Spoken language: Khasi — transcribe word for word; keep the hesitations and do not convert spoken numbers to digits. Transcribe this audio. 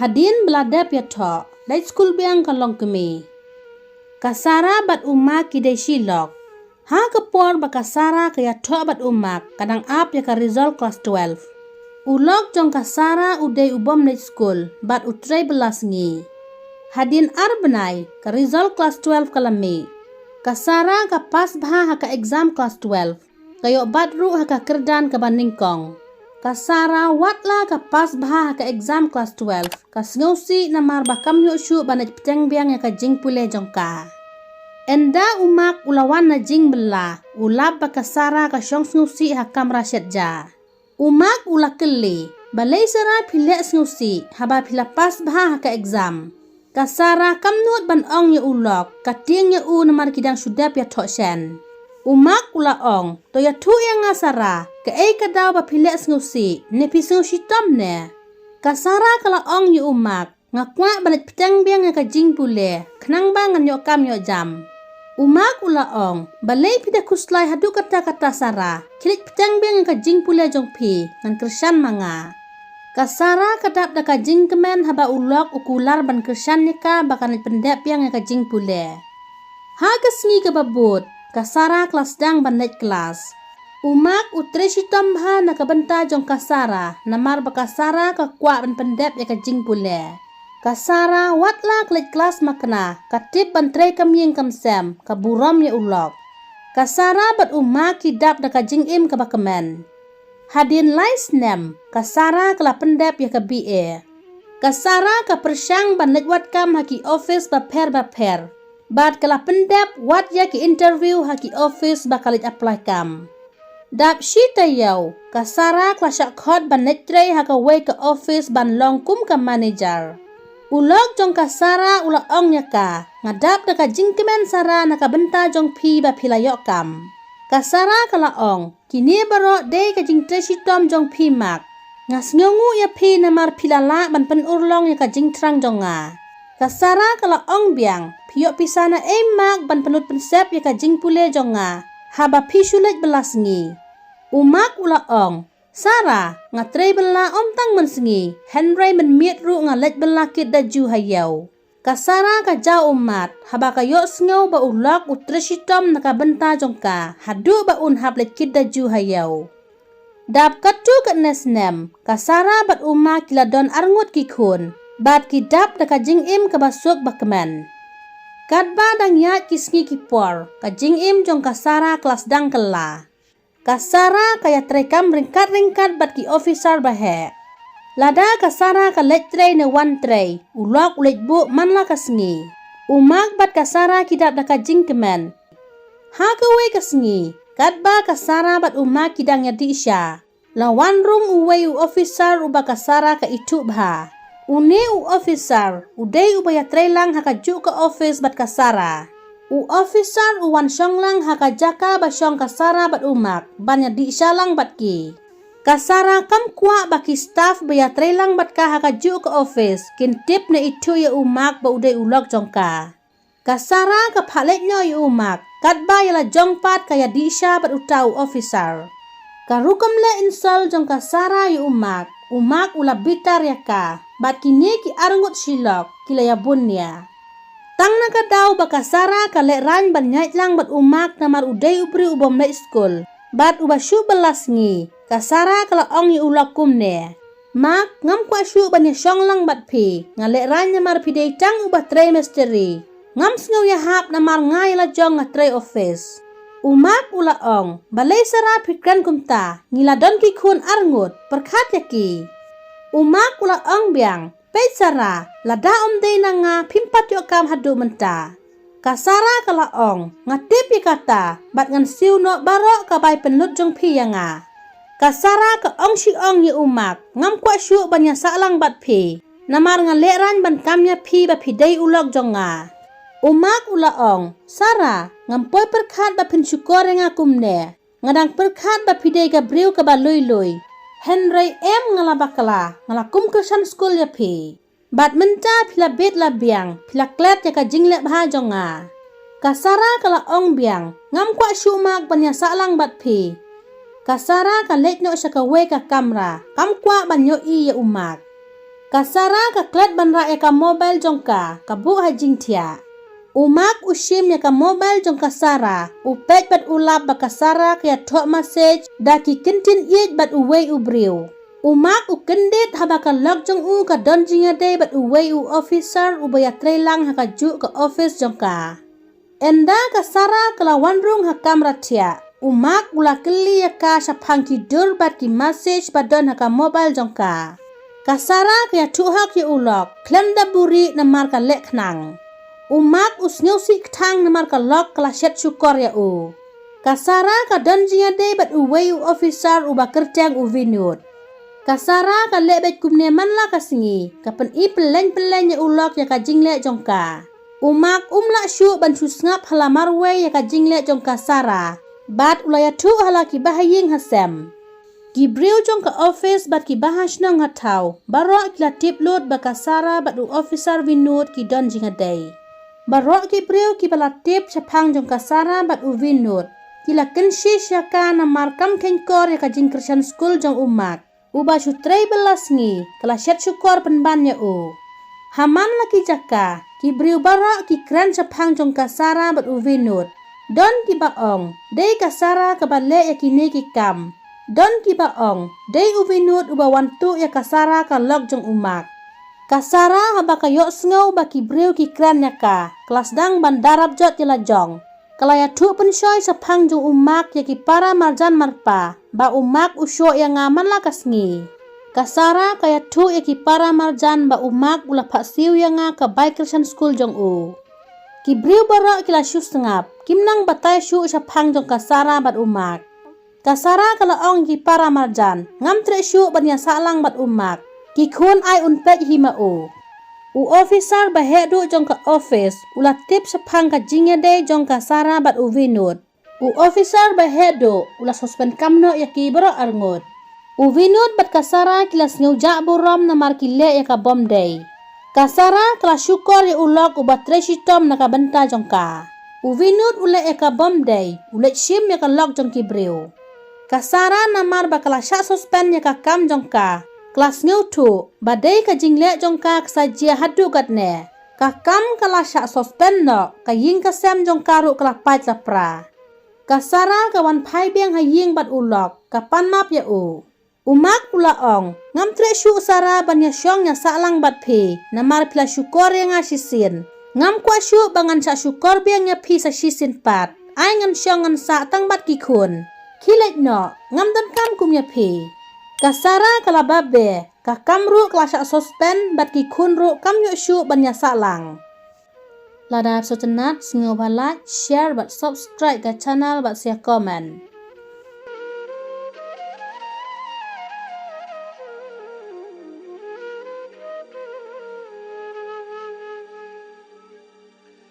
Hadien ba la dep ïathoh, leit skul biang ka longkmie. Ka Sara bad u Mark ki dei shi lok. Ha ka por ba ka Sara ka ïathoh bad u Mark ka dang ap ïa ka result klas twelve. U lok jong ka Sara u dei u bym leit skul bad u trei bylla sngi. Hadien ar bnai ka result klas twelve ka la mih. Ka Sara ka pass bha ha ka exam klas twelve. Ka ïoh bat ruh ha ka kyrdan kaba nyngkong. Ka Sara wat la ka pass bha ha ka exam klas twelve, ka sngewsih namar ba kam ïoh shuh ban leit bteng biang ïa ka jingpule jong ka. Ynda u Mark u la wan na jingbylla, u lap ba ka Sara ka shong sngewsih ha kamra shet ja. U Mark u la kylli, "Balei Sara phi leh sngewsih haba phi la pass bha ha ka exam?" Ka Sara kam nud ban ong ïa u lok, ka tieng ïa u namar ki dang shu dep ïathoh shen. U Mark u la ong, "To ïathuh ïa nga Sara, kaei ka daw ba phi leh sngewsih, ne phi sngewshitom ne?" Ka Sara ka la ong ïa u Mark, "Nga kwah ban leit bteng biang ïa ka jingpule, khnang ba ngan ïoh kam ïoh jam." U Mark u la ong, "Balei phi da khuslai haduh katta katta Sara, khie leit bteng biang ïa ka jingpule jong phi, ngan kyrshan ma nga." Ka Sara ka dap da ka jingkmen haba u lok u kular ban kyrshan ïa ka ba kan leit pyndep biang ïa ka jingpule. Ha ka sngi kaba bud, ka Sara ka la sdang ban leit klas. U Mark u trei shitom bha na ka bynta jong ka Sara, namar ba ka Sara ka kwah ban pyndep ïa ka jingpule. Ka Sara wat la ka leit klas makna, ka tip ban trei kam ïing kam sem, ka burom ïa u lok. Ka Sara bad u Mark ki dap da ka jingim kaba kmen. Hadien lai snem, ka Sara ka la pyndep ïa ka B A. Ka Sara ka pyrshang ban leit wad kam ha ki office bapher bapher. Bad ka la pyndep wat ïa ki interview ha ki office ba ka leit apply kam. Dap shi taïew, ka Sara ka la shah khot ban leit trei ha kawei ka office ban long kum ka manager. U lok jong ka Sara u la ong ïa ka, "Nga dap da ka jingkmen Sara na ka bynta jong phi ba phi la ïoh kam." Ka Sara ka la ong, "Kine baroh dei ka jingtrei shitom jong phi Mark. Nga sngewnguh ïa phi namar phi la lah ban pynurlong ïa ka jingthrang jong nga." Ka Sara ka la ong biang, "Phi ïoh pisa na ei Mark ban pynlut pynsep ïa ka jingpule jong nga, haba phi shu leit bylla sngi?" U Mark u la ong, "Sara, nga trei bylla ym tang mynsngi, hynrei mynmiet ruh nga leit bylla kit da ju ha ïew." Ka Sara ka jaw ummat, haba ka ïohsngew ba u lok u trei shitom na ka bynta jong ka, haduh ba un hap leit kit da ju ha ïew. Dap katto katne snem, ka Sara bad u Mark ki la don arngut ki khun, bad ki dap da ka jingim kaba suk ba kmen. Katba dang ïaid ki sngi ki por, ka jingim jong ka Sara ka la sdang kylla. Ka Sara ka ïatrei kam ryngkat ryngkat bad ki officer baheh. Lada ka Sara ka leit trei ne wan trei, u lok u leit buh man la ka sngi. U Mark bad ka Sara ki dap da ka jingkmen. Ha kawei ka sngi, katba ka Sara bad u Mark ki dang ïadih sha, la wan rung uwei u officer uba ka Sara ka ithuh bha. Une u officer u dei uba ïatrei lang ha kajuh ka office bad ka Sara. U officer u wan shong lang ha ka jaka ba shong ka Sara bad u Mark ban ïadih sha lang bad ki. Ka Sara kam kwah ba ki staff ba ïatrei lang bad ka ha kajuh ka office kin tip ne ithuh ïa u Mark ba u dei u lok jong ka. Ka Sara ka phah leit noh ïa u Mark, katba ïa la jong pat ka ïadih sha bad uta u officer. Ka rukom leh insult jong ka Sara ïa u Mark, u Mark u la bitar ïa ka, bad kine ki arngut shi lok ki la ïabun nia. Tang na ka daw ba ka Sara ka lehraiñ ban ïaid lang bad u Mark namar u dei u briew u bym leit skul, bad uba shu bylla sngi, ka Sara ka la ong ïa u lok kumne, "Mark, ngam kwah shuh ban ïashong lang bad phi, nga lehraiñ namar phi dei tang uba trei mistri. Ngam sngew ïahap namar nga ïa la jong nga trei office." U Mark u la ong, "Balei Sara phi kren kumta, ngi la don ki khun arngut, pyrkhat ïa ki." U Mark u la ong biang, "Peit Sara, lada ym dei na nga phim pat ïoh kam haduh mynta." Ka Sara ka la ong, "Nga tip ïa kata, bad ngan siew noh baroh ka bai pynlut jong phi ïa nga." Ka Sara ka ong shi ong ïa u Mark, "Ngam kwah shuh ban ïasah lang bad phi, namar nga lehraiñ ban kam ïa phi ba phi dei u lok jong nga." U Mark u la ong, "Sara, ngam poi pyrkhat ba phin shukor ïa nga kumne. Nga dang pyrkhat ba phi dei ka briew kaba lui lui. Hynrei em, nga la bakla, nga la kum kyrshan skul ïa phi. Bad mynta phi la bit la biang, phi la klet ïa ka jingleh bha jong nga." Ka Sara ka la ong biang, "Ngam kwah shuh Mark ban ïasah lang bad phi." Ka Sara ka leit noh sha kawei ka kamra, kam kwah ban ïohi ïa u Mark. Ka Sara ka klet ban rah ïa ka mobile jong ka, ka buh ha jingthiah. U Mark u shim ïa ka mobile jong ka Sara, u peit bad u lap ba ka Sara ka ïathoh message da ki kyntien ïeit bad uwei u briew. U Mark u kyndit haba ka lok jong u ka don jingïadei bad uwei u officer uba ïatrei lang ha kajuh ka office jong ka. Ynda ka Sara ka la wan rung ha kamra thiah, u Mark u la kylli ïa ka shaphang ki dur bad ki message ba don ha ka mobile jong ka. Ka Sara ka ïathuh hok ïa u lok, khlem da buhrieh namar ka leh khnang. U Mark u sngewsih kthang namar ka lok ka la shet shukor ïa u. Ka Sara ka don jingïadei bad uwei u officer uba kyrteng u Vinod. Ka Sara ka leh beit kumne man la ka sngi, ka pyni pylleng pylleng ïa u lok ïa ka jingleh jong ka. U Mark um lah shuh ban shu sngap ha la marwei ïa ka jingleh jong ka Sara. Bad u la ïathuh ha la ki bahaïing hasem. Ki briew jong ka office bad ki bahashnong ha thaw baroh ki la tip lut ba ka Sara bad u officer Vinod ki don jingïadei. Baroh ki briew kiba la tip shaphang jong ka Sara bad u Vinod ki la kynshish ïa ka namar kam kheiñkor ïa ka jingkyrshan skul jong u Mark. Uba shu trei bylla sngi, ka la shet shukor pynban ïa u. Ha man la ki jaka, ki briew baroh ki kren shaphang jong ka Sara bad u Vinod. Don kiba ong, dei ka Sara kaba leh ïa kine ki kam. Don kiba ong, dei u Vinod uba wan tuh ïa ka Sara ka lok jong u Mark. Ka Sara haba ka ïohsngew ba ki briew ki kren ïa ka, ka la sdang ban darap jot ïa la jong. Ka la ïathuh pynshoi shaphang jong u Mark ïa ki para marjan marpa, ba u Mark u shoh ïa nga man la ka sngi. Ka Sara ka ïathuh ïa ki para marjan ba u Mark u la phah siew ïa nga ka bai kyrshan skul jong u. Ki briew baroh ki la shu sngap, kim nang batai shuh shaphang jong ka Sara bad u Mark. Ka Sara ka la ong ïa ki para marjan, ngam treh shuh ban ïa sahlang bad u Mark. Ki khun ai un peit hi ma u. U officer ba heh duh jong ka office, u la tip shaphang ka jingïadei jong ka Sara bad u Vinod. U officer ba heh duh, u la suspend kam noh ïa ki baroh arngut. U Vinod bad ka Sara ki la sngew jah burom namar ki leh ïa ka bym dei. Ka Sara ka la shukor ïa u lok uba trei shitom na ka bynta jong ka. U Vinod u leh ïa ka bym dei, u leit shim ïa ka lok jong ki briew. Ka Sara namar ba ka la shah suspend ïa ka kam jong ka, ka la sngewthuh, ba dei ka jingleh jong ka ka sa jia haduh katne. Ka kam ka la shah suspend noh, ka ïing ka sem jong ka ruh ka la pait la pra. Ka Sara ka wan phai biang ha ïing bad u lok, ka pan map ïa u. U Mark u la ong, ngam treh shuh Sara ban ïa shong ïa sahlang bad phi, namar phi la shukor ïa nga shisien. Ngam kwah shuh ba ngan shah shukor biang ïa phi sa shisien pat. Ai ngan shong ngan sah tang bad ki khun. Khie leit noh, ngam donkam kum ïa phi. Ka Sara ka la babe, ka kam ruh ka la shah suspend bad ki khun ruh kam ïoh shuh ban ïa sahlang. Lada phi sngewtynnat, sngewbha like, share bad subscribe ka channel bad sa comment.